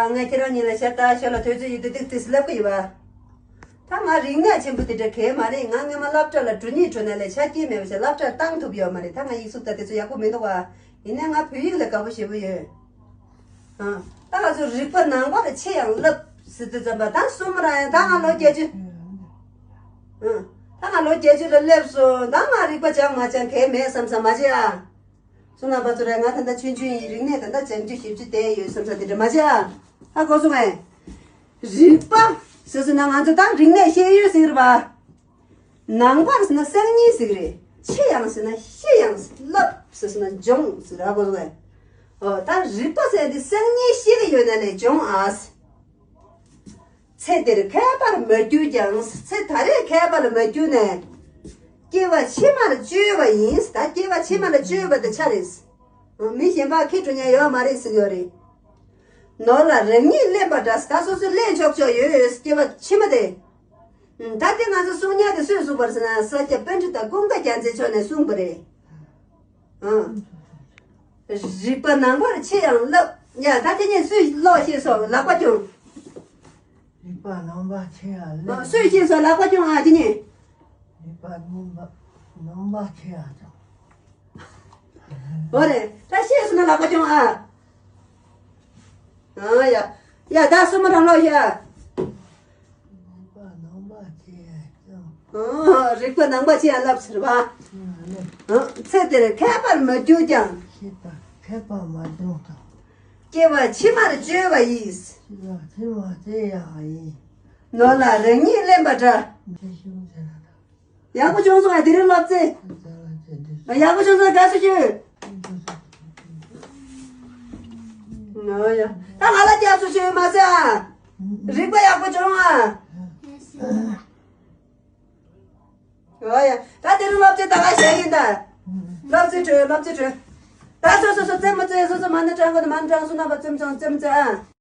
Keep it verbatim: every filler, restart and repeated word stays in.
ང་ཁྱེད་རང་གཉིས་ལ་ཤ་སྟག་ཤོད་ལ་དུས་ཚོད་ཡོད་དུས་ཏིག་ཏིག་ལབ་ཀྱི་ཡོད་པ། ད་ང་རིག་གནས་ཆེན་པོ་དེ་འདྲ་གས་མ་རེད། ང་སྔོན་མ་སློབ་གྲྭ་ལ་འགྲོ་སྙིང་བྲོ་ན་ལས་ཆ་རྐྱེན་མེད་པ་ཞིག་སློབ་གྲྭར་བཏང་ཐུབ་ཡོད་མ་རེད། ད་ང་ཡིག་གཟུགས་ད་དེ་ཚོ་ཡག་པོ་མི་འདུག་བ། ཡིན་ནའི་ང་བོད་ཡིག་ལ་དགའ་པོ་ཞེ་པོ་ཡོད། ཨ། ད་ང་ཚོ་རིག་པ་ནང་པར་ཆེ་ཡང་བསླབ་ཟེར་དུས་ཙམ་པ་ད་གསུམ་རང་ཡང་ད་ང་ལོ་བརྒྱད་ཅུ། ཨ། ད་ང་ལོ་བརྒྱད་ཅུ་ལ་སླེབས་སོང་། ད་ང་རིག་པ་སྦྱང་མ་སྦྱང་གས་མེད་བསམ་བསམ་མ་བྱེད་ཨ། སོང་ན་པ་ཚོ་རེད། ང་ད་ལྟ་ཆུང་ཆུང་ཡིན། རིག་གནས་ད་ལྟ་སྦྱང་རྒྱུ་ཞིབ་རྒྱུ་དེ་ཡོད་བསམ་ས་དེ་འདྲ་མ་བྱེད་ཨ། ཧ་གོ་སོང་ངས། རིག་པ་ཟེར་སོང་ན་ང་ཚོ་ད་རིག་གནས་ཤེས་ཡོན་ཟེར་གི་རེད་པ། ནང་པར་ཟེར་ན་གསར་རྙིང་ཟེར་གི་རེད། ཆེ་ཡང་ཟེར་ན་ཤེས་ཡང་བསླབ་ཟེར་སོང་ན་སྦྱོང་ཟེར། ཧ་གོ་སོང་ངས། ཨོ་ད་རིག་པ་ཟེར་འདི་གསར་རྙིང་ཤེས་ཀྱི་ཡོད་ན་ལས་སྦྱོང་ཨ། ཚེ་འདིར་མཁས་པར་མ་གྱུར་ཀྱང་། ཚེ་ད་རེས་མཁས་པ་ལ་མ་གྱུར་ནས། སྐྱེ་བ་ཕྱི་མར་བཅོལ་བ་ཡིན། ད་སྐྱེ་བ་ཕྱི་མ་ལ་བཅོལ་བ་དེ་ཆ་རེད། མི་གཞན་པ་ཁེ་གྲོ་ཉན་ཡོད་མ་རེད་ཟེར་ཡོད་རེད། ནོར་ལ་རང་ཉིད་གླེན་པ་འདྲ། ད་སོ་སོ་གླེན་ཆོག་ཆོག་ཡོད་ཡོད། སྐྱེ་བ་ཕྱི་མ་དེ། ད་དེ་ང་ཚོ་གསུང་ཉག་དེ་སུས་གསུངས་པ་རེད་ཟེར་ན་ས་སྐྱ་པཎྜི་ཏ་ཀུན་དགའ་རྒྱལ་མཚན་མཆོག་ནས་གསུངས་པ་རེད། ཨང་། རིག་པ་ནང་པར་ཆེ་ཡང་བསླབ། ཡ་ད་དེ་ནས་སུས་ཀློག་ཤེས་སོང་ལག་པ་ཀྱོང་། རིག་པ་ནང་པ་ཆེ་ཡང་བསླབ། སུས་ཤེས་སོང་ལག་པ་ཀྱོང་ཨ་དེ་ནས། རིག་པ་ནང་པ་ནང་པ་ཆེ་ཡང་ཀྱང་། འོ་རེད། ད་ཤེས་སོང་ན་ལག་པ་ཀྱོང་ཨ། ཨང་ཡ། ཡ་ད་སུ་མ་རང་ལོག་ཡ། རིག་པ་ནང་པ་ཆེ་ཡང་ཀྱང་། ཨང་། རིག་པ་ནང་པ་ཆེ་ཡང་བསླབ་ཟེར་བ། ཨང་། ཚེ་འདིར་མཁས་པར་མ་གྱུར་ཀྱང་། མཁས་པ་མཁས་པར་མ་གྱུར་ཀྱང་། སྐྱེ་བ་ཕྱི་མར་བཅོལ་བ་ཡིས། སྐྱེ་བ་ཕྱི་མར་བཅོལ་ཡང་ཡིན། ནོར་ལ་རང་ཉིད་གླེན་པ་འདྲ། འདི་ཤུགས་ཆེ་ན་ད། ཡག་པོ་བྱུང་སོང་ང་། དེ་རིང་སློབ་ཚན། ཡག་པོ་བྱུང་སོང་། དགའ་བསུ་ཞུ། ཨོ་ཡ། ད་ང་ལ་དགའ་བསུ་ཞུ་མ་ཟེར་ཨ། རིག་པ་ཡག་པོ་བྱུང་ཨ། ཨོ་ཡ། ད་དེ་རིང་སློབ་ཚན་ད་ག་བྱས་ཡིན་ད། སློབ་ཚན་གྲོལ། སློབ་ཚན་གྲོལ། ད་སོ་སོ་སོ་རྩེད་མོ་རྩེ། སོ་སོ་མ་ཎི་བགྲང་དགོས་ན་མ་ཎི་བགྲང་། སོ་ན་པ་རྩེད་མོ་རྩེ། རྩེད་མོ་རྩེ་ཨ།